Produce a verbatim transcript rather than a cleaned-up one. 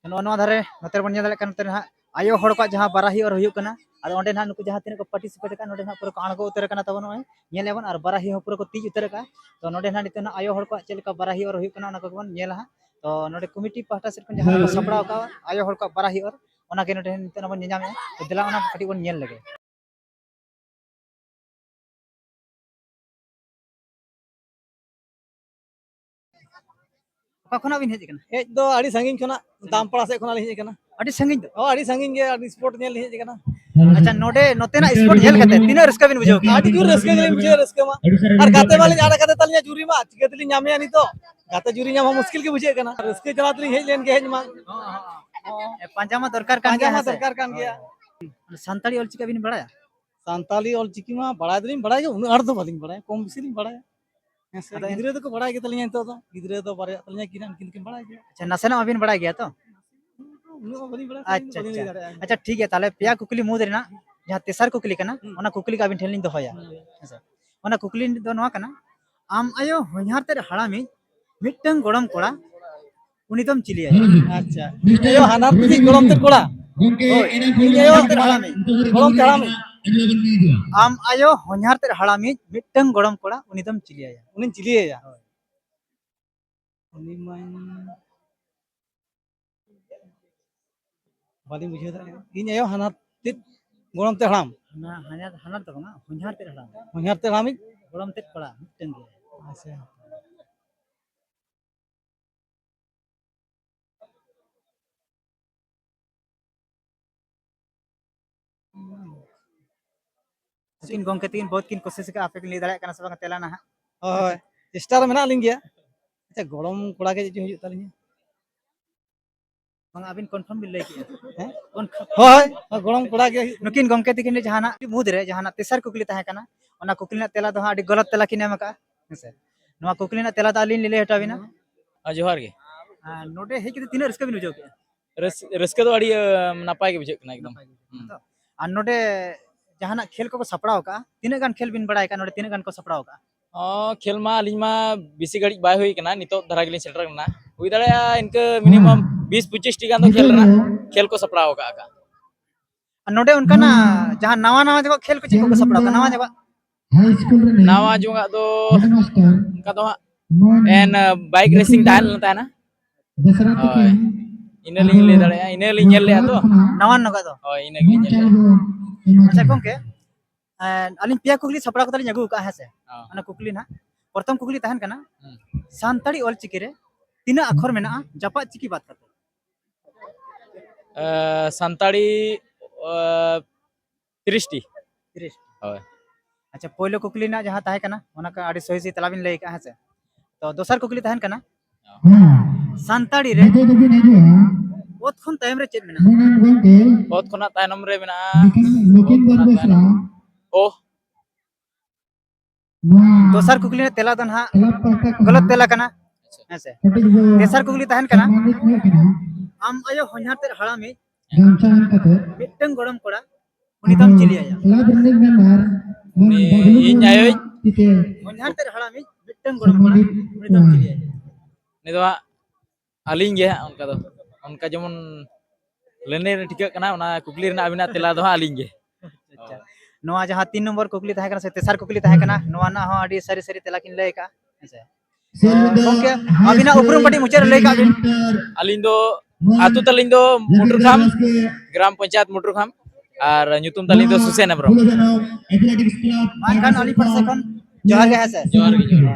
ᱱᱚᱜᱼᱚ ᱱᱚᱣᱟ ᱫᱷᱟᱨᱮ ᱱᱚᱛᱮ ᱨᱮᱵᱚᱱ ᱧᱮᱞ ᱫᱟᱲᱮᱭᱟᱜ ᱠᱟᱱᱟ, ᱱᱚᱛᱮ ᱨᱮ ᱱᱟᱦᱟᱜ ᱟᱭᱳ ᱦᱚᱲ ᱠᱚᱣᱟᱜ ᱡᱟᱦᱟᱸ ᱵᱟᱨᱟᱦᱤ ᱚᱨ ᱦᱩᱭᱩᱜ ᱠᱟᱱᱟ, ᱟᱫᱚ ᱚᱸᱰᱮ ᱱᱟᱦᱟᱜ ᱱᱩᱠᱩ ᱡᱟᱦᱟᱸ ᱛᱤᱱᱟᱹᱜ ᱠᱚ ᱯᱟᱨᱴᱤᱥᱤᱯᱮᱴ ᱟᱠᱟᱫ, ᱱᱚᱸᱰᱮ ᱱᱟᱦᱟᱜ ᱯᱩᱨᱟᱹ ᱠᱚ ᱟᱬᱜᱚ ᱩᱛᱟᱹᱨ ᱟᱠᱟᱱᱟ ᱛᱟᱵᱚᱱ᱾ ᱱᱚᱜᱼᱚᱭ ᱧᱮᱞ ᱟᱵᱚᱱ, ᱟᱨ ᱵᱟᱨᱟᱦᱤ ᱦᱚᱸ ᱯᱩᱨᱟᱹ ᱠᱚ ᱛᱤᱡ ᱩᱛᱟᱹᱨ ᱟᱠᱟᱫᱼᱟ᱾ ᱛᱚ ᱱᱚᱸᱰᱮ ᱱᱟᱦᱟᱜ ᱱᱤᱛᱚᱜ ᱱᱟᱦᱟᱜ ᱟᱭᱳ ᱦᱚᱲ ᱠᱚᱣᱟᱜ ᱪᱮᱫ ᱞᱮᱠᱟ ᱵᱟᱨᱟᱦᱤ ᱚᱨ ᱦᱩᱭᱩᱜ ᱠᱟᱱᱟ, ᱚᱱᱟ ᱠᱚᱜᱮ ᱵᱚᱱ ᱧᱮᱞᱟ ᱦᱟᱸᱜ᱾ ᱛᱚ ᱱᱚᱸᱰᱮ ᱠᱚᱢᱤᱴᱤ ᱯᱟᱦᱴᱟ ᱥᱮᱫ ᱠᱷᱚᱱ ᱡᱟᱦᱟᱸ ᱠᱚ ᱥᱟᱯᱲᱟᱣ ᱟᱠᱟᱫᱼᱟ ᱟᱭᱳ ᱦᱚᱲ ᱠᱚᱣᱟᱜ ᱵᱟᱨᱟᱦᱤ ᱚᱨ, ᱚᱱᱟ ᱜᱮ ᱱᱚᱸᱰᱮ ᱱᱤᱛᱚᱜ ᱱᱟᱦᱟᱜ ᱵᱚᱱ ᱧᱮᱧᱟᱢᱮᱫᱼᱟ᱾ ᱛᱚ ᱫᱮᱞᱟ ᱚᱱᱟ ᱠᱟᱹᱴᱤᱡ ᱵᱚᱱ ᱧᱮᱞ ᱞᱮᱜᱮ᱾ ᱚᱠᱟ ᱠᱷᱚᱱᱟᱜ ᱵᱤᱱ ᱦᱮᱡ ᱟᱠᱟᱱᱟ? ᱦᱮᱡ ᱫᱚ ᱟᱹᱰᱤ ᱥᱟᱺᱜᱤᱧ ᱠᱷᱚᱱᱟᱜ, ᱫᱟᱢᱯᱟᱲᱟ ᱥᱮᱫ ᱠᱷᱚᱱᱟᱜ ᱞᱤᱧ ᱦᱮᱡ ᱟᱠᱟᱱᱟ᱾ ᱟᱹᱰᱤ ᱥᱟᱺᱜᱤᱧ ᱫᱚ? ᱦᱚᱸ, ᱟᱹᱰᱤ ᱥᱟᱺᱜᱤᱧ ᱜᱮ, ᱟᱹᱰᱤ ᱥᱯᱳᱨᱴ ᱧᱮᱞ ᱞᱤᱧ ᱦᱮᱡ ᱟᱠᱟᱱᱟ᱾ ᱟᱪᱪᱷᱟ, ᱱᱚᱰᱮ ᱱᱚᱛᱮᱱᱟᱜ ᱥᱯᱳᱨᱴ ᱧᱮᱞ ᱠᱟᱛᱮ ᱛᱤᱱᱟᱹᱜ ᱨᱟᱹᱥᱠᱟᱹ ᱵᱤᱱ ᱵᱩᱡᱷᱟᱹᱣ ᱠᱮᱫᱟ? ᱟᱹᱰᱤ ᱡᱳᱨ ᱨᱟᱹᱥᱠᱟᱹ ᱜᱮᱞᱤᱧ ᱵᱩᱡᱷᱟᱹᱣᱟ, ᱨᱟᱹᱥᱠᱟᱹ ᱢᱟ᱾ ᱟᱨ ᱜᱟᱛᱮ ᱢᱟᱞᱤᱧ ᱟᱲᱟᱜ ᱠᱟᱫᱮ ᱛᱟᱹᱞᱤᱧᱟ ᱡᱩᱨᱤ ᱢᱟ, ᱪᱤᱠᱟᱹ ᱛᱮᱞᱤᱧ ᱧᱟᱢᱮᱭᱟ ᱱᱤᱛᱚᱜ? ᱜᱟᱛᱮ ᱡᱩᱨᱤ ᱧᱟᱢ ᱦᱚᱸ ᱢᱩᱥᱠᱤᱞ ᱜᱮ ᱵᱩᱡᱷᱟᱹᱜ ᱠᱟᱱᱟ᱾ ᱨᱟᱹᱥᱠᱟᱹ ᱡᱟᱞᱟ ᱛᱮᱞᱤᱧ ᱦᱮᱡ ᱞᱮᱱ ᱜᱮ, ᱦᱮᱡ ᱢᱟ᱾ ᱦᱮᱸ, ᱯᱟᱸᱡᱟ ᱢᱟ ᱫᱚᱨᱠᱟᱨ ᱠᱟᱱ ᱯᱟᱸᱡᱟ ᱜᱮᱭᱟ, ᱢᱟ ᱦᱮᱸ ᱥᱮ? ᱫᱚᱨᱠᱟᱨ ᱠᱟᱱ ᱜᱮᱭᱟ᱾ ᱦᱳᱭ᱾ ᱥᱟᱱᱛᱟᱲᱤ ᱚᱞᱪᱤᱠᱤ ᱵᱤᱱ ᱵᱟᱲᱟᱭᱟ? ᱥᱟᱱᱛᱟᱲᱤ ᱚᱞᱪᱤᱠᱤ ᱢᱟ ᱵᱟᱲᱟᱭ ᱫᱚᱞᱤᱧ ᱵᱟᱲᱟᱭᱟ, ᱩᱱᱟᱹᱜ ᱟᱸᱴ ᱫᱚ ᱵᱟᱹᱞᱤᱧ ᱵᱟᱲᱟᱭᱟ, ᱠᱚᱢ ᱵᱮᱥᱤ ᱞᱤᱧ ᱵᱟᱲᱟᱭᱟ᱾ ᱦᱮᱸ ᱥᱮ, ᱟᱫᱚ ᱮᱱ- ᱜᱤᱫᱽᱨᱟᱹ ᱫᱚᱠᱚ ᱵᱟᱲᱟᱭ ᱜᱮᱛᱟᱞᱤᱧᱟ ᱱᱤᱛᱚᱜ ᱫᱚ, ᱜᱤᱫᱽᱨᱟᱹ ᱫᱚ ᱵᱟᱨᱭᱟ ᱛᱟᱹᱞᱤᱧᱟ ᱠᱤᱱ, ᱩᱱᱠᱤᱱ ᱫᱚᱠᱤᱱ ᱵᱟᱲᱟᱭ ᱜᱮᱭᱟ᱾ ᱟᱪᱪᱷᱟ, ᱱᱟᱥᱮᱱᱟᱜ ᱢᱟᱵᱤᱱ ᱵᱟᱲᱟᱭ ᱜᱮᱭᱟ ᱛᱚ? ᱩᱱᱟᱹᱜ ᱢᱟ ᱵᱟᱹᱞᱤᱧ ᱵᱟᱲᱟᱭᱟ, ᱟᱪᱪᱷᱟ, ᱵᱟᱹᱞᱤᱧ ᱞᱟᱹᱭ ᱟᱪᱪᱷᱟ᱾ ᱫᱟᱲᱮᱭᱟᱜᱼᱟ᱾ ᱟᱪᱪᱷᱟ, ᱴᱷᱤᱠ ᱜᱮᱭᱟ, ᱛᱟᱦᱚᱞᱮ ᱯᱮᱭᱟ ᱠᱩᱠᱞᱤ ᱢᱩᱫᱽ ᱨᱮᱱᱟᱜ ᱡᱟᱦᱟᱸ ᱛᱮᱥᱟᱨ ᱠᱩᱠᱞᱤ ᱠᱟᱱᱟ, ᱦᱩᱸ᱾ ᱚᱱᱟ ᱠᱩᱠᱞᱤ ᱜᱮ ᱟᱵᱤᱱ ᱴᱷᱮᱱ ᱞᱤᱧ ᱫᱚᱦᱚᱭᱟ᱾ ᱦᱩᱸ᱾ ᱦᱮᱸ ᱥᱮ? ᱚᱱᱟ ᱠᱩᱠᱞᱤ ᱫᱚ ᱱᱚᱣᱟ ᱠᱟᱱᱟ, ᱟᱢ ᱟᱭᱳ ᱦᱚᱧᱦᱟᱨ ᱛᱮᱫ ᱦᱟᱲᱟᱢᱤᱡ ᱢᱤᱫᱴᱟᱝ ᱜᱚᱲᱚᱢ ᱠᱚᱲᱟ, ᱩᱱᱤ ᱫᱚᱢ ᱪᱤᱞᱤᱭᱟᱭᱟ? ᱟᱪᱪᱷᱟ, ᱤᱧ ᱟᱭᱳ ᱦᱟᱱᱦᱟᱨ ᱛᱮᱫ ᱜᱚᱲᱚᱢ ᱛᱮᱫ ᱠᱚᱲᱟ᱾ ᱦᱳᱭ, ᱤᱧ ᱟᱭᱳ ᱦᱚᱧᱦᱟᱨ ᱛᱮᱫ ᱦᱟᱲᱟᱢᱤᱡ, ᱜᱚᱲᱚᱢ ᱛᱮᱫ ᱦᱟᱲᱟᱢᱤᱡ᱾ ᱟᱢ ᱟᱭᱳ ᱦᱚᱧᱦᱟᱨ ᱛᱮᱫ ᱦᱟᱲᱟᱢᱤᱡ ᱢᱤᱫᱴᱟᱝ ᱜᱚᱲᱚᱢ ᱠᱚᱲᱟ, ᱩᱱᱤ ᱫᱚᱢ ᱪᱤᱞᱤᱭᱟᱭᱟ? ᱩᱱᱤᱧ ᱪᱤᱞᱤᱭᱟᱭᱟ? ᱦᱳᱭ᱾ ᱩᱱᱤ ᱢᱟᱧ ᱵᱟᱹᱞᱤᱧ ᱵᱩᱡᱷᱟᱹᱣ ᱫᱟᱲᱮᱭᱟᱜ ᱠᱟᱱᱟ᱾ ᱤᱧ ᱟᱭᱳ ᱦᱟᱱᱦᱟᱨ ᱛᱮᱫ ᱜᱚᱲᱚᱢ ᱛᱮᱫ ᱦᱟᱲᱟᱢ᱾ ᱦᱟᱱᱟ-, ᱦᱟᱱᱦᱟᱨ, ᱦᱟᱱᱦᱟᱨ ᱫᱚ ᱵᱟᱝᱟ, ᱦᱚᱧᱦᱟᱨ ᱛᱮᱫ ᱦᱟᱲᱟᱢ᱾ ᱦᱚᱧᱦᱟᱨ ᱛᱮᱫ ᱦᱟᱲᱟᱢᱤᱡ? ᱜᱚᱲᱚᱢ ᱛᱮᱫ ᱠᱚᱲᱟ ᱢᱤᱫᱴᱟᱝ ᱜᱮ᱾ ᱟᱪᱪᱷᱟ᱾ ᱱᱩᱠᱤᱱ ᱜᱚᱢᱠᱮ ᱛᱟᱹᱠᱤᱱ ᱵᱚᱦᱩᱛ ᱠᱤᱱ ᱠᱳᱥᱤᱥ ᱟᱠᱟᱫᱼᱟ, ᱟᱯᱮ ᱠᱤᱱ ᱞᱟᱹᱭ ᱫᱟᱲᱮᱭᱟᱜ ᱠᱟᱱᱟ ᱥᱮ ᱵᱟᱝ ᱛᱮᱞᱟ ᱱᱟᱦᱟᱜ? ᱦᱳᱭ, ᱪᱮᱥᱴᱟ ᱨᱮ ᱢᱮᱱᱟᱜ ᱞᱤᱧ ᱜᱮᱭᱟ᱾ ᱟᱪᱪᱷᱟ, ᱜᱚᱲᱚᱢ ᱠᱚᱲᱟ ᱜᱮ ᱪᱮᱫ ᱪᱚ ᱦᱩᱭᱩᱜ ᱛᱟᱹᱞᱤᱧᱟ᱾ ᱵᱟᱝ, ᱟᱹᱵᱤᱱ ᱠᱚᱱᱯᱷᱟᱨᱢ ᱵᱤᱱ ᱞᱟᱹᱭ ᱠᱮᱜᱼᱟ᱾ ᱦᱮᱸ? ᱠᱚᱱᱯᱷᱟᱨᱢ᱾ ᱦᱳᱭ, ᱦᱳᱭ, ᱜᱚᱲᱚᱢ ᱠᱚᱲᱟ ᱜᱮ ᱦᱩᱭᱩᱜ᱾ ᱱᱩᱠᱤᱱ ᱜᱚᱢᱠᱮ ᱛᱟᱹᱠᱤᱱ ᱡᱟᱦᱟᱱᱟᱜ ᱢᱩᱫᱽ ᱨᱮ ᱡᱟᱦᱟᱱᱟᱜ ᱛᱮᱥᱟᱨ ᱠᱩᱠᱞᱤ ᱛᱟᱦᱮᱸ ᱠᱟᱱᱟ, ᱚᱱᱟ ᱠᱩᱠᱞᱤ ᱨᱮᱱᱟᱜ ᱛᱮᱞᱟ ᱫᱚ ᱦᱟᱸᱜ ᱟᱹᱰᱤ ᱜᱚᱞᱚᱛ ᱛᱮᱞᱟ ᱠᱤᱱ ᱮᱢ ᱟᱠᱟᱫᱼᱟ, ᱦᱮᱸ ᱥᱮ? ᱱᱚᱣᱟ ᱠᱩᱠᱞᱤ ᱨᱮᱱᱟᱜ ᱛᱮᱞᱟ ᱫᱚ ᱟᱹᱞᱤᱧ ᱞᱤᱧ ᱞᱟᱹᱭ ᱦᱚᱴᱚ ᱟᱵᱤᱱᱟ᱾ ᱦᱮᱸ, ᱡᱚᱦᱟᱨ ᱜᱮ᱾ ᱟᱨ ᱱᱚᱰᱮ ᱦᱮᱡ ᱠᱟᱛᱮ ᱛᱤᱱᱟᱹᱜ ᱨᱟᱹᱥᱠᱟᱹ ᱵᱤᱱ ᱵᱩᱡᱷᱟᱹᱣ ᱠᱮᱜᱼᱟ? ᱨᱟᱹᱥ-, ᱨᱟᱹᱥᱠᱟᱹ ᱫᱚ ᱟᱹᱰᱤ, ᱟᱹ, ᱱᱟᱯᱟᱭ ᱜᱮ ᱵᱩᱡᱷᱟᱹᱜ ᱠᱟᱱᱟ ᱮᱠᱫᱚᱢ᱾ ᱱᱟᱯᱟᱭ ᱜᱮ ᱵᱩᱡᱷᱟᱹᱜ ᱠᱟᱱᱟ᱾ ᱦᱩᱸ᱾ ᱛᱚ, ᱟᱨ ᱱᱚᱰᱮ ᱡᱟᱦᱟᱱᱟᱜ ᱠᱷᱮᱞ ᱠᱚᱠᱚ ᱥᱟᱯᱲᱟᱣ ᱠᱟᱜᱼᱟ, ᱛᱤᱱᱟᱹᱜ ᱜᱟᱱ ᱠᱷᱮᱞ ᱵᱤᱱ ᱵᱟᱲᱟᱭ ᱠᱟᱜᱼᱟ, ᱱᱚᱰᱮ ᱛᱤᱱᱟᱹᱜ ᱜᱟᱱ ᱠᱚ ᱥᱟᱯᱲᱟᱣ ᱠᱟᱜᱼᱟ? ᱚ, ᱠᱷᱮᱞ ᱢᱟ ᱟᱹᱞᱤᱧ ᱢᱟ ᱵᱮᱥᱤ ᱜᱷᱟᱹᱲᱤᱡ ᱵᱟᱭ ᱦᱩᱭ ᱠᱟᱱᱟ, ᱱᱤᱛᱚᱜ ᱫᱷᱟᱨᱟ ᱜᱮᱞᱤᱧ ᱥᱮᱴᱮᱨ ᱠᱟᱱᱟ᱾ ᱦᱩᱭ ᱫᱟᱲᱮᱭᱟᱜᱼᱟ ᱤᱱᱠᱟᱹ ᱢᱤᱱᱤᱢᱟᱢ ᱵᱤᱥ ᱯᱚᱸᱪᱤᱥ ᱴᱤ ᱜᱟᱱ ᱫᱚ ᱠᱷᱮᱞ ᱨᱮᱱᱟᱜ ᱠᱷᱮᱞ ᱠᱚ ᱥᱟᱯᱲᱟᱣ ᱟᱠᱟᱫᱼᱟ᱾ ᱟᱨ ᱱᱚᱰᱮ ᱚᱱᱠᱟᱱᱟᱜ ᱡᱟᱦᱟᱸ ᱱᱟᱣᱟ ᱱᱟᱣᱟ ᱡᱚᱠᱷᱚᱱ ᱠᱷᱮᱞ ᱠᱚ ᱪᱮᱫ ᱠᱚ ᱥᱟᱯᱲᱟᱣ ᱠᱟᱱᱟ ᱱᱟᱣᱟ ᱡᱚᱠᱷᱚᱱ? ᱱᱟᱣᱟ ᱡᱚᱝᱟᱜ ᱫᱚ ᱚᱱᱠᱟ ᱫᱚ ᱦᱟᱸᱜ ᱮᱱ ᱵᱟᱭᱤᱠ ᱨᱮᱥᱤᱝ ᱛᱟᱦᱮᱸ ᱞᱮᱱ ᱛᱟᱦᱮᱱᱟ᱾ ᱦᱳᱭ, ᱤᱱᱟᱹ ᱞᱤᱧ ᱞᱟᱹᱭ ᱫᱟᱲᱮᱭᱟᱜᱼᱟ, ᱤᱱᱟᱹ ᱞᱤᱧ ᱧᱮᱞ ᱞᱮᱫᱼᱟ ᱛᱚ᱾ ᱱᱟᱣᱟ ᱱᱚᱜᱟ ᱫᱚ? ᱦᱳᱭ, ᱤᱱᱟᱹ ᱜᱮᱞᱤᱧ ᱧᱮᱞ ᱞᱮᱫᱼᱟ᱾ ᱟᱪᱪᱷᱟ ᱜᱚᱝᱠᱮ, ᱮᱸ, ᱟᱹᱞᱤᱧ ᱯᱮᱭᱟ ᱠᱩᱠᱞᱤ ᱥᱟᱯᱲᱟᱣ ᱠᱟᱛᱮ ᱞᱤᱧ ᱟᱹᱜᱩ ᱟᱠᱟᱫᱼᱟ, ᱦᱮᱸ ᱥᱮ? ᱦᱚᱸ᱾ ᱚᱱᱟ ᱠᱩᱠᱞᱤ ᱱᱟᱦᱟᱜ, ᱯᱨᱚᱛᱷᱚᱢ ᱠᱩᱠᱞᱤ ᱛᱟᱦᱮᱱ ᱠᱟᱱᱟ, ᱦᱩᱸ᱾ ᱥᱟᱱᱛᱟᱲᱤ ᱚᱞ ᱪᱤᱠᱤ ᱨᱮ ᱛᱤᱱᱟᱹᱜ ᱟᱠᱷᱚᱨ ᱢᱮᱱᱟᱜᱼᱟ ᱡᱟᱯᱟᱜ ᱪᱤᱠᱤ ᱵᱟᱫ ᱠᱟᱛᱮ? ᱮ, ᱥᱟᱱᱛᱟᱲᱤ, ᱮ, ᱛᱤᱨᱤᱥ ᱴᱤ᱾ ᱛᱤᱨᱤᱥ᱾ ᱦᱳᱭ᱾ ᱟᱪᱪᱷᱟ, ᱯᱳᱭᱞᱳ ᱠᱩᱠᱞᱤ ᱨᱮᱱᱟᱜ ᱡᱟᱦᱟᱸ ᱛᱟᱦᱮᱸ ᱠᱟᱱᱟ, ᱚᱱᱟ ᱠᱚ ᱟᱹᱰᱤ ᱥᱚᱦᱤ ᱥᱚᱦᱤ ᱛᱮᱞᱟ ᱵᱤᱱ ᱞᱟᱹᱭ ᱠᱟᱜᱼᱟ, ᱦᱮᱸ ᱥᱮ? ᱛᱚ, ᱫᱚᱥᱟᱨ ᱠᱩᱠᱞᱤ ᱛᱟᱦᱮᱱ ᱠᱟᱱᱟ, ᱦᱮᱸ᱾ ᱥᱟᱱᱛᱟᱲᱤ ᱨᱮ ᱚᱛ ᱠᱷᱚᱱ ᱛᱟᱭᱚᱢ ᱨᱮ ᱪᱮᱫ ᱢᱮᱱᱟᱜᱼᱟ? ᱚᱛ ᱠᱷᱚᱱᱟᱜ ᱛᱟᱭᱱᱚᱢ ᱨᱮ ᱢᱮᱱᱟᱜᱼᱟ᱾ ᱚ᱾ ᱫᱚᱥᱟᱨ ᱠᱩᱠᱞᱤ ᱨᱮᱱᱟᱜ ᱛᱮᱞᱟ ᱫᱚ ᱱᱟᱦᱟᱜ ᱜᱚᱞᱚᱛ ᱛᱮᱞᱟ ᱠᱟᱱᱟ᱾ ᱦᱮᱸ ᱥᱮ? ᱛᱮᱥᱟᱨ ᱠᱩᱠᱞᱤ ᱛᱟᱦᱮᱱ ᱠᱟᱱᱟ, ᱟᱢ ᱟᱭᱳ ᱦᱚᱧᱦᱟᱨ ᱛᱮᱫ ᱦᱟᱲᱟᱢᱤᱡ ᱢᱤᱫᱴᱟᱝ ᱜᱚᱲᱚᱢ ᱠᱚᱲᱟ, ᱩᱱᱤ ᱫᱚᱢ ᱪᱤᱞᱤ ᱟᱭᱟ? ᱩᱱᱤ ᱤᱧ ᱟᱭᱳᱭᱤᱡ᱾ ᱦᱚᱧᱦᱟᱨ ᱛᱮᱫ ᱦᱟᱲᱟᱢᱤᱡ ᱢᱤᱫᱴᱟᱝ ᱜᱚᱲᱚᱢ ᱠᱚᱲᱟ, ᱩᱱᱤ ᱫᱚᱢ ᱪᱤᱞᱤ ᱟᱭᱟ? ᱩᱱᱤ ᱫᱚ ᱦᱟᱸᱜ ᱟᱹᱞᱤᱧ ᱜᱮ ᱦᱟᱸᱜ ᱚᱱᱠᱟ ᱫᱚ, ᱚᱱᱠᱟ ᱡᱮᱢᱚᱱ ᱞᱮᱱᱮ ᱨᱮ ᱴᱷᱤᱠᱟᱹᱜ ᱠᱟᱱᱟ, ᱚᱱᱟ ᱠᱩᱠᱞᱤ ᱨᱮᱱᱟᱜ ᱟᱹᱵᱤᱱᱟᱜ ᱛᱮᱞᱟ ᱫᱚ ᱦᱟᱸᱜ ᱟᱹᱞᱤᱧ ᱜᱮ᱾ ᱟᱪᱪᱷᱟ᱾ ᱱᱚᱣᱟ ᱡᱟᱦᱟᱸ ᱛᱤᱱ ᱱᱚᱢᱵᱚᱨ ᱠᱩᱠᱞᱤ ᱛᱟᱦᱮᱸ ᱠᱟᱱᱟ ᱥᱮ ᱛᱮᱥᱟᱨ ᱠᱩᱠᱞᱤ ᱛᱟᱦᱮᱸ ᱠᱟᱱᱟ, ᱱᱚᱣᱟ ᱨᱮᱱᱟᱜ ᱦᱚᱸ ᱟᱹᱰᱤ ᱥᱟᱹᱨᱤ ᱥᱟᱹᱨᱤ ᱛᱮᱞᱟ ᱠᱤᱱ ᱞᱟᱹᱭ ᱟᱠᱟᱫᱼᱟ, ᱦᱮᱸ ᱥᱮ? ᱜᱚᱢᱠᱮ, ᱟᱹᱵᱤᱱᱟᱜ ᱩᱯᱨᱩᱢ ᱠᱟᱹᱴᱤᱡ ᱢᱩᱪᱟᱹᱫ ᱨᱮ ᱞᱟᱹᱭ ᱠᱟᱜ ᱵᱤᱱ᱾ ᱟᱹᱞᱤᱧ ᱫᱚ, ᱟᱹᱛᱩ ᱛᱟᱹᱞᱤᱧ ᱫᱚ ᱢᱩᱴᱩᱨᱠᱷᱟᱢ, ᱜᱨᱟᱢ ᱯᱚᱧᱪᱟᱭᱮᱛ ᱢᱩᱴᱩᱨᱠᱷᱟᱢ, ᱟᱨ ᱧᱩᱛᱩᱢ ᱛᱟᱹᱞᱤᱧ ᱫᱚ ᱥᱩᱥᱮᱱ ᱦᱮᱢᱵᱨᱚᱢ᱾ ᱢᱟ ᱮᱱᱠᱷᱟᱱ ᱟᱹᱞᱤᱧ ᱯᱟᱦᱴᱟ ᱥᱮᱫ ᱠᱷᱚᱱ ᱡᱚᱦᱟᱨ ᱜᱮ, ᱦᱮᱸ ᱥᱮ? ᱡᱚᱦᱟᱨ ᱜᱮ, ᱡᱚᱦᱟᱨ ᱜᱮ᱾